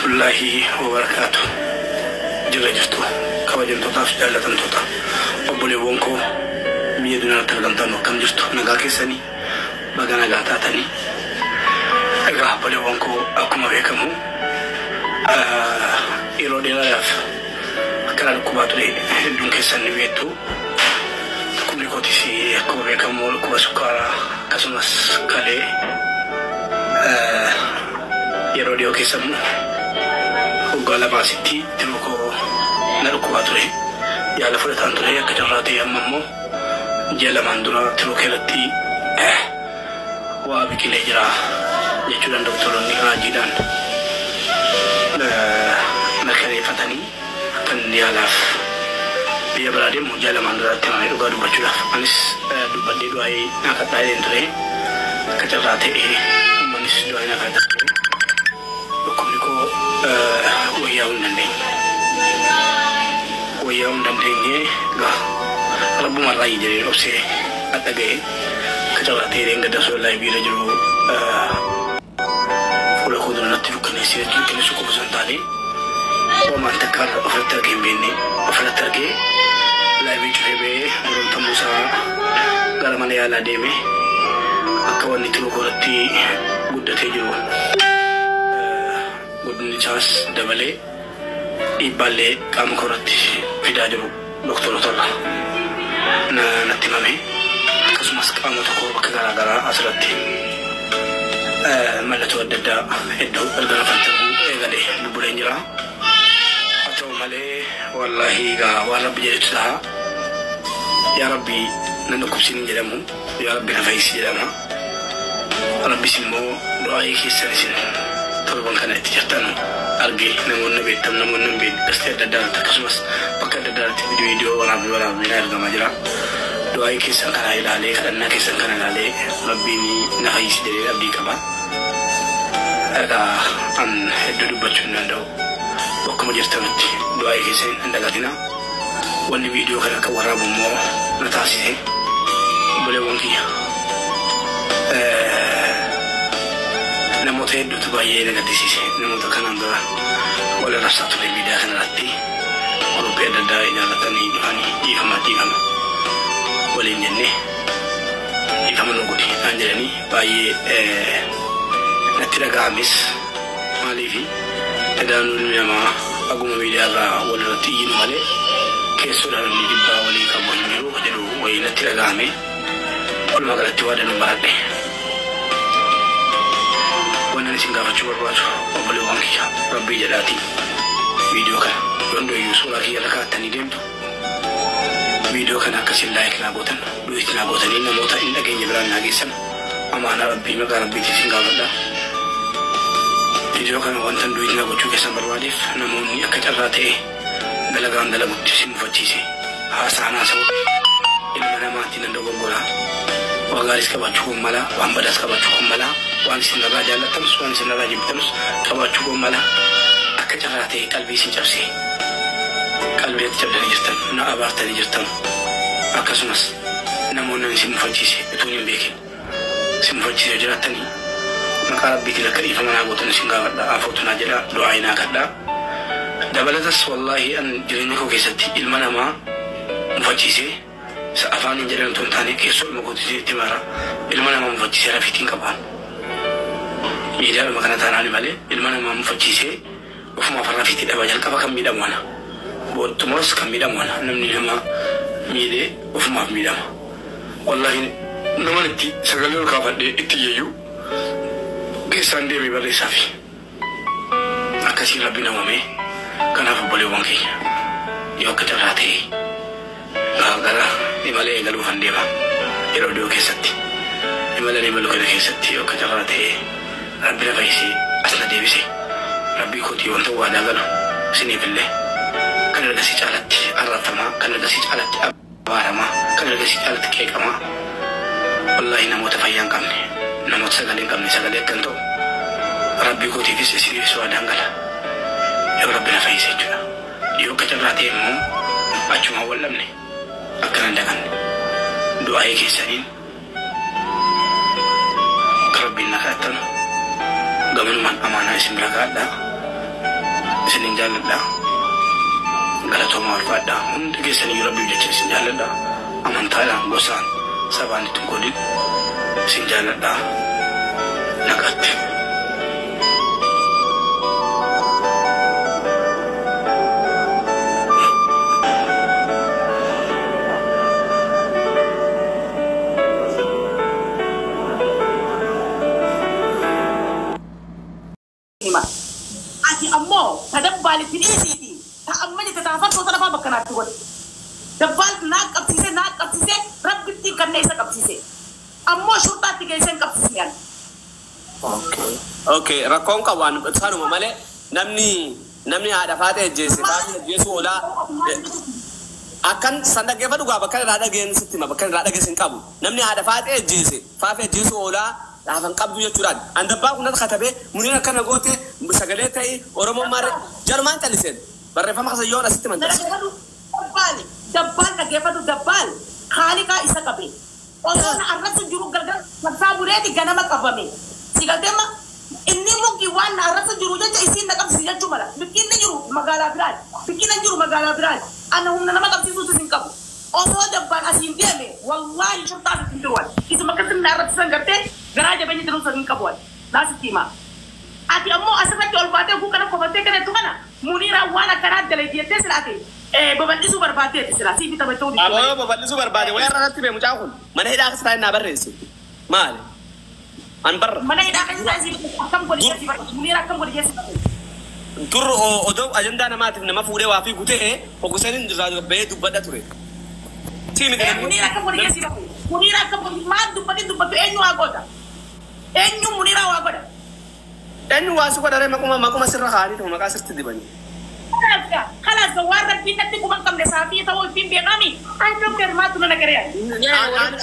Warahmatullaahi wabarakaatu. Jirra jirtu kabajamtootaaf jaallatamtoota obboleewwan koo biyya duniyaatti argamtan, akkam jirtu? Nagaa keessanii? Baga nagaa taatanii. Egaa obboleewwan koo, akkuma beekamu yeroo dheeraadhaaf akkana dhukkubaa ture, hedduun keessan ni beektu. Dhukkubni kootis akkuma beekamu dhukkuba sukkaaraa, akkasumas kalee yeroo dhiyoo keessa immoo waggaa 2 asitti tiruu koo na dhukkubaa ture. Yaala fudhataan ture. Akka carraa ta'e amma immoo ji'a 2n dura tiruu keerratti waa biqilee jira jechuudhaan doktoroonni raajiidhaan mirkaneeffatanii akkan yaalaaf biyya biraa deemu ji'a 2n duraatti himame. Dhugaa dubbachuudhaaf anis dubbadhee du'aayee naa kadhaa ture. Akka carraa ta'e uummannis du'aayee naa kadhataa ture. Dhukkubni koo wayyaa'uu hin dandeenye. Wayyaa'uu hin dandeenye. Egaa rabbuma irraa jedhee dhoksee adda ga'e. Akka carraa ta'e gadda osoo live irra jiru fuula koo dura natti dukkaneessee, dukkaneessuu qofa osoo hin taane homaan takka ofirratti argee hin beekne ofirratti argee live cufee ba'ee boromtamuu isaa gara mana yaalaa deeme. Akka wanni tiruu koorratti guddatee jiru, guddinni isaas dabalee dhiibbaallee qaama koorratti fidaa jiru doktoroota irraa natti himame. Akkasumas qaama tokko bakka garaa garaa asirratti mallattoo adda addaa hedduu erga nafatti arguu eegalee bubbuleen jira. Haa ta'u malee wallaahi egaa waan rabbi jedhetu ta'a. Yaa Rabbi nan dhukkubsiin hin jedhamu, yaa Rabbi na fayyisi jedhama. Rabbis immoo du'aayii keessan isin torban kana itti jirtan arge, namoonni beektan, namoonni hin beekne, gastee adda addaa irratti akkasumas bakka adda addaa irratti viidiyoo waraabbii waraabbii na ergamaa jira. Du'aayii keessan kana ilaalee, kadhannaa keessan kana ilaalee Rabbiin na fayyisi jedhee abdii qaba. Egaa an hedduu dubbachuu hin danda'u. Bakkuma jirtanitti du'aayii keessan hin dagatina. Wanni viidiyoo kana akka waraabu immoo na taasise, obboleewwan kiyya, namoota hedduutu baay'ee na gaddisiise. Namoota kanaan dura wal arrabsaa ture miidiyaa kanarratti guruppii adda addaa ijaarratanii dhufanii dhiifama dhiifama waliin jennee, dhiifama nu godhi naan jedhanii baay'ee natti dhaga'ames. Maaliifi edaanuu ilmi namaa aguma miidiyaa irraa wal irratti iyyinu malee keessoodhaan namni jibbaa walii qabu hin jiru jedhu wayii natti dhaga'ame. Walumaa galatti waa danuu baradhe. Wannan isin gaafachuu barbaadu, obboleewwan kiyya, rabbii jedhaatii viidiyoo kana yoon du'eyyuu suuraa kiyya irra kaa'attanii deemtu, viidiyoo kana akkasiin like naa gootan, duet naa gootanii namoota hin dhageenye biraan naa geessan amaanaa rabbii maqaa rabbiitiin isin gaafadha. Viidiyoo kana wantan duet naa gochuu keessan barbaadeef, namoonni akka carraa ta'e dalagaan dalagutti isin mufachiise, haasaan haasa'u, ilma namaatiin nan dogoggora. Waa gaariis qabaachuu kun mala, waan badaas qabaachuu kun mala, waan isin irraa jaallattanus waan isin irraa jibbitanus qabaachuu kun mala. Akka carraa ta'e qalbii isin cabsee, qalbii natti cabdanii jirtan, na abaartanii jirtan, akkasumas namoonni ani isin mufachiise utuu hin beekin isin mufachiise yoo jiraattanii maqaa rabbiitiin akka dhiifama naa gootan isin gaafadha. Afootu naa jedha, du'aa'ii naa kadhaa. Dabalatas wallaahi an jireenya koo keessatti ilma namaa mufachiisee, isa afaan hin jedhan otoo hin taane keessoo dhuma kootii itti mara, ilma namaa mufachiisee rafiitiin qabaan miidiyaadhuma kana taanaani malee ilma namaa mufachiisee ofumaaf rafiitii dhaba. Jalqaba kan miidhamu ana, boodtumas kan miidhamu ana. Namni nama miidhee ofumaaf miidhama. Wallaahi naman itti sagalee ol kaafadhee itti iyyayyuu keessaan deemee barreessaafi akkasiin rabbi na uume. Kanaaf obboleewwan keenya, yoo akka carraa ta'e gara imala eegaluufan deema yeroo dhiyoo keessatti. Imala imalu kana keessatti yoo akka carraa ta'e rabbi na fayyisee as na deebise, rabbii kootii wanta waadaa galu isiniifillee kan ergasii caalatti arrabfamaa, kan ergasii caalatti abaaramaa, kan ergasii caalatti qeeqamaa, wallaahi namoota fayyaa hin qabne, namoota sagalee hin qabne sagalee akkan ta'u rabbii kootiifis isiniifis waadaan gala, yoo rabbi na fayyise jechuudha. Yoo akka carraa ta'e immoo achumaan wal dhabne, akkana hin daganne du'aa'ee keessaniin akka rabbiin na kadhattan gamanumaan amaanaa isin bira kaa'adha. Isinin jaalladha. Galatooma ulfaadha. Hundi keessaniyyuu Rabbiif jecha isin jaalladha. Amantaadhaan gosaan sabaan itti hin qoodin isin jaalladha. Nagaatti. Hima. Ati ammoo ta dabbaalitti dhiisiiti. Ta amma jette ta hafartoo sana fa'aa bakka naatti godhe. Dabbaal naa qabsiisee naa qabsiisee rabbittiin kanneen isa qabsiise. Ammoo shurxaatti geessee hin qabsiisne ani. Okay, rakkoon qabu waan sanuma malee namni haadha faatee ajjeese faatee ajjeesuu oolaa akkan san dhaggeeffadhu gaa bakka irraa dhageen sitti hima bakka irraa dhagees hin qabu namni haadha faatee ajjeese faafee ajjeesuu oolaa dhaafan qabdu jechuudhaan an dabbaa kun katabee muniin akkana goote sagalee ta'e Oromoon maarree jalumaan calliseen barreeffama kasa yoon asitti mantas. Dhaggeeffadhu dabbaal dabbaal dhaggeeffadhu dabbaal haaliqaa isa qabe. Osoo na arrabsu jiru galgala marsaa buleeti ganama qabame. Si galteema inni mukti waan na arrabsu jiru jecha isiin na qabsiisi jechuu mala. Bikkiin ni jiru magaalaa biraati. Bikkiin hin jiru magaalaa biraati. Ana humna nama qabsiisuutis hin qabu. Osoo dabbaan asiin deeme wallaahi shurxaas ittiin jiru waan. Isuma akkasitti na arrabsisan gartee garaa jabeenya jiru sun hin qabu waan. Naasitti himaa. Ati ammoo asirratti ol baatee kuu kana kofattee kana jettu kana Muniiraan waan akkanaa dalagdi jettee sila ati babal'isuu barbaaddeeti sila siif taphachuu didde Aboo malee. Babal'isuu barbaade wayii irratti bee mucaan kun mana hidhaa keessa taa'ee naa barreesse. Maali? An barra. Mana hidhaa keessa taa'ee siif akkam godhi Dur jeessi barreesse Muniira akkam godhi jeessi barreesse. Dur odoo ajandaa namaatiif nama fuudhee waa fi gutee hogusaniin irraa bahee dubbadha ture. Sii miti namni Muniira akkam godhi jeessi barreesse. Muniira akkam godhi maal dubbatin dubbattu eenyu waa godha? Eenyu Muniira waa godha? Eenyu waa si godharee maquma sirra kaa'anii ta'u maqaa sirti dibanii. Kalaas ga waan rabbiin natti quban qabne saafii ta'uu ittiin beekami. I don't care maatu nana garee.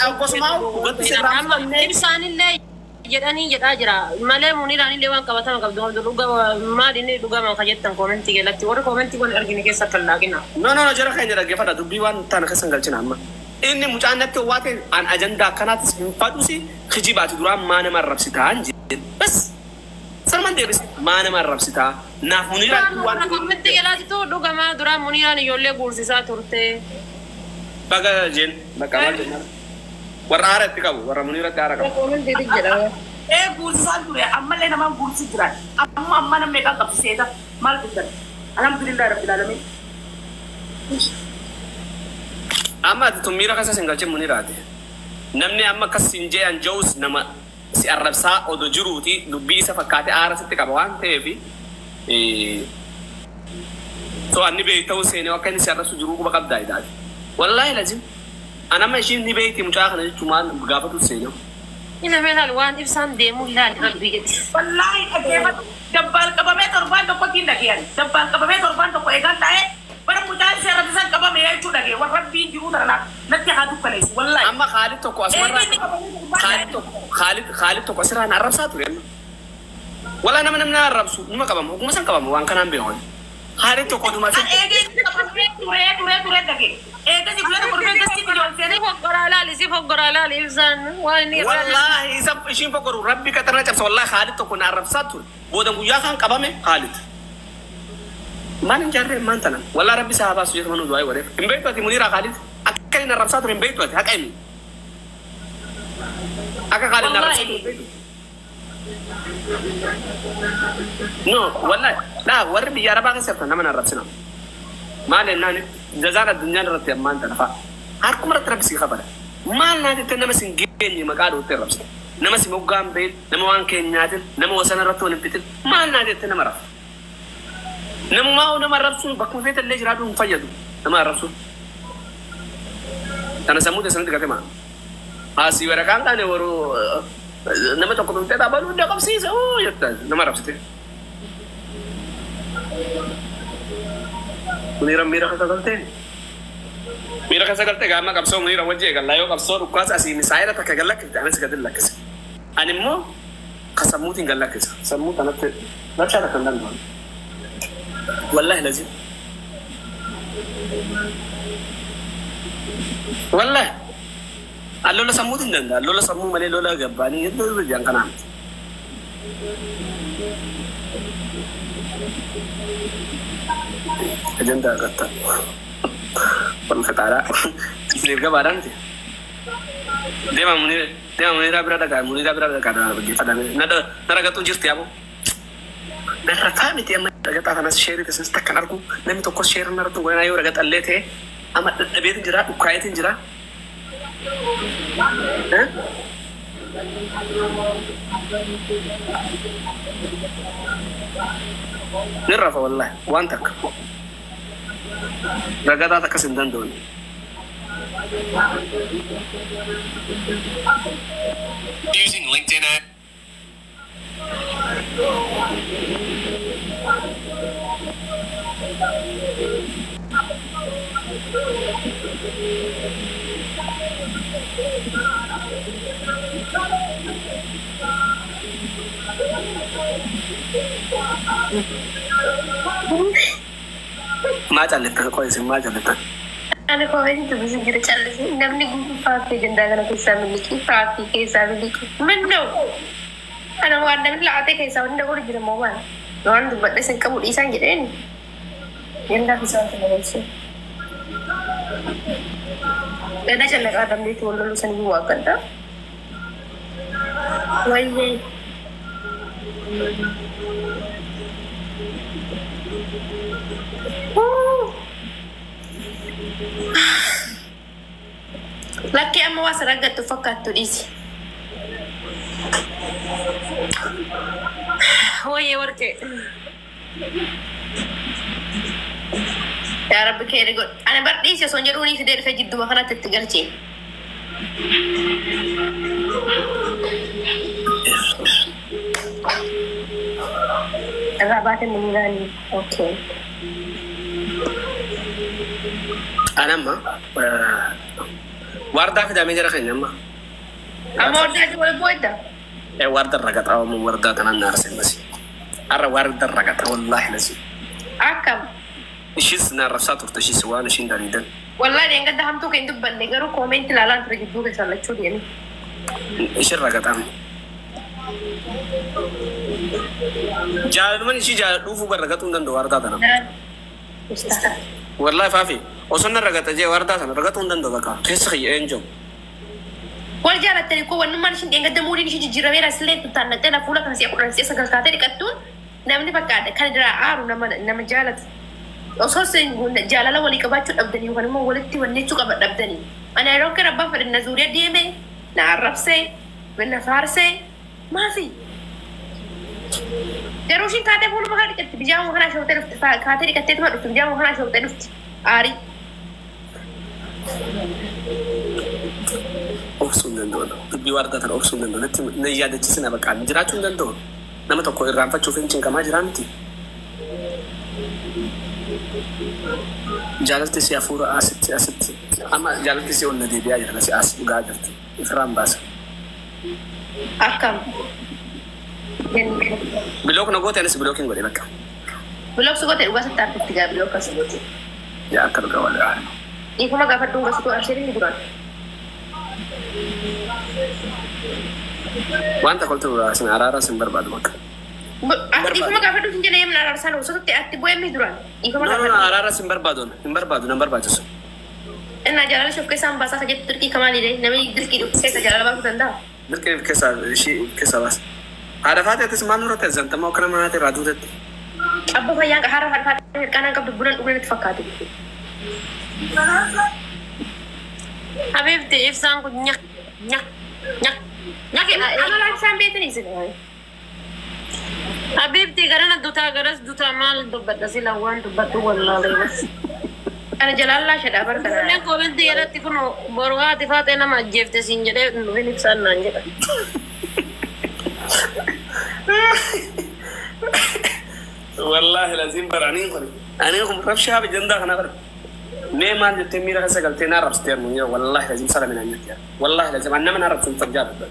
Akkasumaa wanti sirraa Amma ibsaanillee jedhanii jedhaa jira malee Muniiraanillee waan qabatama qabdu qabdu dhuga maal inni dhugama ka jettan koomentii jalatti warri koomentii kun argine keessa akka hin laaqina. No, no, no, jara keenya dhaggeeffadha. Dubbii waan tana keessa hin galchina amma. Inni mucaan natti ho'aa ta'e an ajandaa akkanaatis hin fadhusi kijibaati duraan maa nama arrabsitaa hin jedhe. Bas sanumaan deebise maa nama arrabsitaa naaf Muniiraan Duraan waan warra koomentii jalaatitu dhugamaa duraan Muniiraan ijoollee guursisaa turte. Baga jeen bakka maal jennaan. Warra aara itti qabu warra Muniiratti aara qabu. Koomentii jedhama. Guursisaan ture ammallee namaan guursi jiran amma amma namni meeqaan qabsiiseeta maal guddan alhamdulillah rabbil alamin. Amma ati tun miira keessa sin galchin Muniiraati. Namni amma akkas sin je'an je'us nama si arrabsaa odoo jiruuti dubbii isa fakkaate aara sitti qaba waan ta'eef so anni beekta'uu seenee akka inni si arrabsu jiruu quba qabdaa idaati. Wallaahi lazim. An amma ishiin ni beekti mucaa kana jechuun maal gaafatu seenee. Ina mee ilaali waan ibsaan deemu ilaali rabbii jetti. Wallaahi dhaggeeffatu dabbaal qabamee torbaan tokkotti hin dhageeyyan dabbaal qabamee torbaan tokko eegaan taa'ee bara mucaan seera isaan qabame jechuu dhagee warra rabbiin jiruu tana natti haa dukkaneessu wallaahi. Amma Khaalid tokko asumarraa Eegee inni qabamee torbaan Khaalid tokko Khaalid tokko asirraa na arrabsaa ture amma. Walaa nama namni na arrabsu numa qabama ogummaa san qabama waan kanaan beekan. Khaalid tokko oduma asitti Eegee inni qabamee turee turee turee dhagee eegee guyyaa tokko dhufee gastii biyya ol seenee Si foggoraa ilaali si foggoraa ilaali ibsaan waan inni irraa Wallaahi isa ishiin fogoru rabbi qaxarna cabsa wallaahi Khaalid tokko na arrabsaa ture. Booda guyyaa kan qabame Khaalid. Maal hin jaarree maan tanan wallaahi rabbi isaa haa baasu jedhama nu du'aa godheef. Hin beektu ati Muniiraa Khaalid akka inni arrabsaa ture hin beektu ati haqa himi. Akka Khaalid na arrabsaa ture hin beektu. No, wallahi laa warri biyya arabaa keessa jirtan nama na arrabsina. Maal jennaan jazaan addunyaan irratti ammaan tana fa'a. Harkuma irratti rabbi sii kabala. Maal naa jettee nama sin geenye maqaa dhoottee arrabsita. Nama si moggaan beeyin, nama waan kee hin nyaatin, nama wasana irratti wal hin fixin, maal naa jettee nama arrabsa. Namumaa hoo nama arrabsuun bakkuma feete illee jiraatu hin fayyadu. Nama arrabsuun. Kana sammuu teessanitti gate maa. Asii waraqaan taane waruu nama tokko tuftee dhaabaluu hunda qabsiisa oo jetta nama arrabsite. Muniira miira keessa galtee. Miira keessa galtee gaama qabsoo Muniira wajji eegallaa yoo qabsoo dhukkaas asii misaayila takka gad lakkifte anis gad lakkise. Ani immoo ka sammuutiin gad lakkisa. Sammuu kanatti rabshaa takka hin danda'u. Wallaahi lazim. Wallaahi. An lola sammuutiin danda'a. Lola sammuu malee lola gabbaanii hedduu jiran kanaa miti. Ajandaa irratti wal fixaadhaa. Isiniif gabaadhaa miti. Deema Muniraa bira dhaqaa Muniraa bira dhaqaa dhaggeeffadhaa. Na ragaxuu jirti yaaboo. Narrataa miti amma ragaxaa kanas sheerii keessas takkan argu namni tokkos sheerii narratti godhanaa yoo ragaxallee ta'e amma dadhabeetiin jira dhukkaayeetiin jira. Ni rafa wallahi waan takka. Ragaxaa takkas hin danda'u. Using LinkedIn ad. Maa callettan qoy isin maa callettan. Ani koomenti dubbisuu jira callisi. Namni guutuu faaffii ajandaa kana keessaa miliqii faaffii keessaa miliqii. Minnoo. Ana waan namni la'atee keessaa hunda godhu jira moo maal? Waan dubbadhe sin qabu dhiisaan jedheen. Ajandaa fi isaan kana galchee. Gada callaqaa dambeetti wal loluu sanii waa gadda. Wayyee. Lakkee amma waa sarargattu fakkaattu dhiisi. Wayyee warqee. Yaa Rabbi kee godhe. Ani bar dhiisi osoo hin jedhuun fidee dhufe jidduma kanatti itti galchee. Irraa baate muniraanii. Okay. Ani amma wardaa fidamee jira keenya amma. Amma wardaa wal booda. Warda ragaxaa amma wardaa tanaan na arsee masi. Arra warda ragaxaa wallaahi lasi. Akkam. Ishis na arrabsaa turte ishis waan ishiin daliidan. Wallaahi dheengadda hamtuu kan hin dubbanne garuu koomenti ilaalaan ture gidduu keessaa lachuu deeme. Ishin ragaxaa. Jaalaluman ishii jaaladhuufuu bar ragaxuu hin danda'u wardaa tana. Wallaahi faafi osoo na ragaxa jee wardaa sana ragaxuu hin danda'u bakka keessa kiyya een jiru. Wal jaalattani koo wannummaan ishiin dheengadda muuriin ishii jijjiirameera sillee tuttaannattee na fuula kana si'a kudhan si'a sagal kaatee dhiqattuun namni fakkaata kan irraa aaru nama jaalatu. Osoo isin jaalala walii qabaachuu dhabdanii yookaan immoo walitti wannechuu qaba dhabdanii. Ani yeroo kana abbaan fedhe na zuuriya deeme na arrabsee na faarsee maafi. Garuu ishiin kaatee fuuluma kana dhiqatti bijaama kana shootee dhufti kaatee dhiqatteetuma dhufti bijaama kana shootee dhufti aarii. Obsuu hin danda'u. Dubbii wardaa tana obsuu hin danda'u. Natti na yaadachiisina bakka jiraachuu hin danda'u. Nama tokko irraanfachuuf hin cinqamaa jiraa miti. Jaalalti si hafuura asitti asitti amma jaalalti si ol na deebi'aa jira si as dhugaa jirti. Ifirraan baasa. Akkam. Bilook na goote anis bilookiin godhe bakka. Bilook si goote dhugaa sitti argatti gaa bilook as goote. Yaa akka dhugaa wal haa. Dhiifama gaafadhuun gasituu arsee ni duraan. Wanta koltu isin araara isin barbaadu bakka. Ati dhiifama gaafadhu hin jedhee yemna araarsaan osoo tutte atti bu'ee mi duraan. Dhiifama No no no gaafadhu. araara isin barbaadu hin barbaadu nan barbaachisu. Innaa jaalala ishee of keessaa hin baasaa ka jettu dirqii kamaaliidha. Namni dirqii dhufu keessa jaalala baasuu danda'a. Dirqii keessaa ishii keessaa baasa. Haadha faatee atis maal nurra ta'e zantamaa akkana mana irraa duutetti. Abba fayyaan haara haadha faatee hirqaanaan qabdu bunan dhugan itti fakkaate. Habibti ibsaan kun nyak nyak nyak nyak jedha. Amala isaan beekanii isin. Habibti garana dutaa garas dutaa maal dubbadha sila waan dubbadhu wallaalee bas. Ana jalaallaa shadhaa bara kana. Ijoolleen koomentii jalatti kun boru haati faatee nama ajjeefte siin jedhee dhufin ibsaan naan jedha. Wallaahi laziin bara aniin kun aniin kun rabshaa bijandaa kana bara. Mee maal jettee miira keessa galtee naa rabsitee mun yeroo wallaahi laziin sala minaan jettee. Wallaahi laziin an nama naa rabsu hin fajjaatu.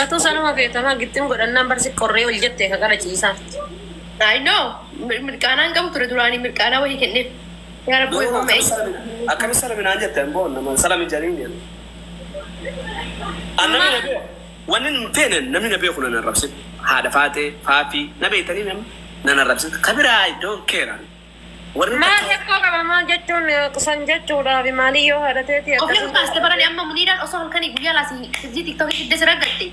Atuu sanuma feetamaa gittiin godhannaan barsi qorree ol jettee ka gara ciisaa. I know. Mirqaanaan qabu ture duraanii mirqaanaa wayii kenneef. Yaa Rabbi wayii hoomee. Akkami sala minaan jette hin boon nama sala min jedhaniin jedhu. An namni na beeku wanni hin feene namni na beeku nan arrabsin. Haadha faatee faafii na beektanii namni nan arrabsin. Kabiraa I don't care. Warri Maal rakkoo qaba maal jechuun san jechuudhaaf maaliyyoo haadhateeti Ofii akkasuma. kaaste barani amma Muniiraan osoo halkanii guyyaa laasii hojii TikTokii fidde si raggatte.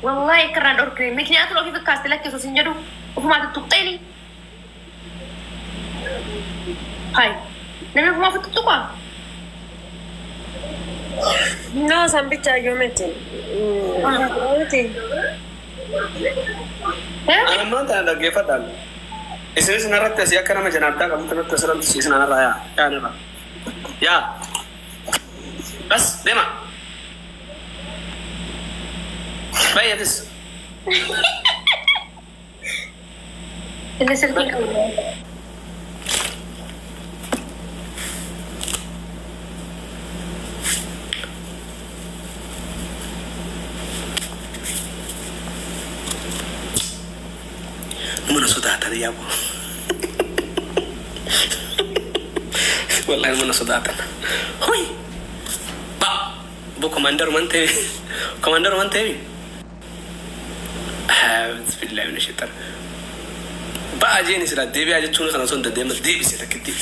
Wallahi akka irraan dhorkine. Mikniyaatuun ofii kaaste lakkisu sin jedhu ofumaa tuttuqxeeni. Hai. Namni ofumaa ofi tuttuqaa? No, san bicha iyyuu miti. Miti. Eh? Anammaan tana dhaggeeffadhaan. Isinis narratti asii akka nama janaabdaa qabutti natti asirratti isin anarraa yaa. Yaa narraa. Yaa. Bas deema. Baay'atis. Inni silkiin qabu. Mana sodaatan yaa boo. Wallahi mana sodaatan. Hoi. Ba. Bo commander man ta'e. Commander man ta'e. Bismillah min shaitan. Ba'a jeeni sila deebi'aa jechuun kana osoo hin dandeema deebise takkitti.